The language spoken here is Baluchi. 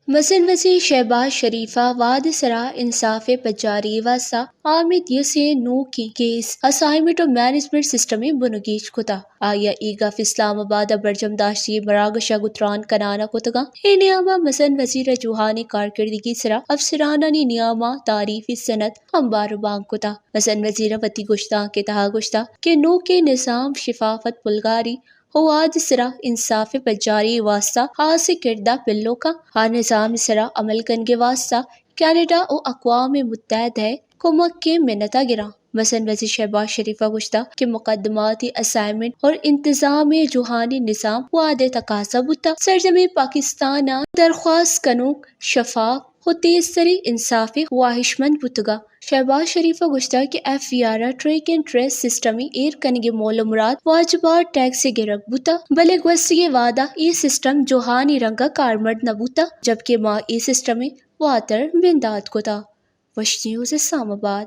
مزن وزیر شہباز شریف ءَ وہد ءِ سرا انصاف ءِ پجاری ءِ واستہ آمدی ءِ سے نوکیں کیس اسائنمنٹ ءُ مینجمنٹ سسٹم ءِ بنگیج کتگ۔ آئی ءَ اے گپ اسلام آباد ءَ برجم داشتگیں مراگش ءَ گوں تران کنان ءَ کتگ اَنت۔ اے نیام ءَ مزن وزیر ءَ جوہانی کارکردگی ءِ سرا افسرانانی نیام ءَ تعریفی سند ہم بار ءُ بانگ کتگ۔ مزن وزیر ءَ وتی گشتانک ءِ تہا گوشتگ کہ نوکیں نظام شفافیت، پلگاری ءُ وہد ءِ سرا انصاف ءِ پجاری ءِ واستہ ہاسیں کرد ءَ پلو کنت۔ آ نظام ءِ سرا عمل کنگ ءِ واستہ کینیڈا ءُ اقوام متحدہ ءِ کمک ءِ منت ءَ گراں۔ مزن وزیر شہباز شریف ءَ گوشتگ کہ مقدماتی اسائنمنٹ اور انتظام ءِ جوہانی نظام وہد ءِ تقاضا بوتگ۔ سرجمیں پاکستان ءِ درخواست کنوک شفاف ءُ تیزتریں انصاف ءِ خواہشمند بوتگ اَنت۔ شہباز شریف ءَ گوشتگ کہ ایف بی آر ءِ ٹریک اینڈ ٹریس سسٹم ءِ ایر کنگ ءِ مول ءُ مراد واجبات ٹیکس ءِ گرگ بوتگ، بلے گوستگیں وہد ءَ اے سسٹم جوہانی رنگ ءَ کارمرد نہ بوتگ، جبکہ ما اے سسٹم ءَ واتر بندات کتگ۔ وش نیوز اسلام آباد۔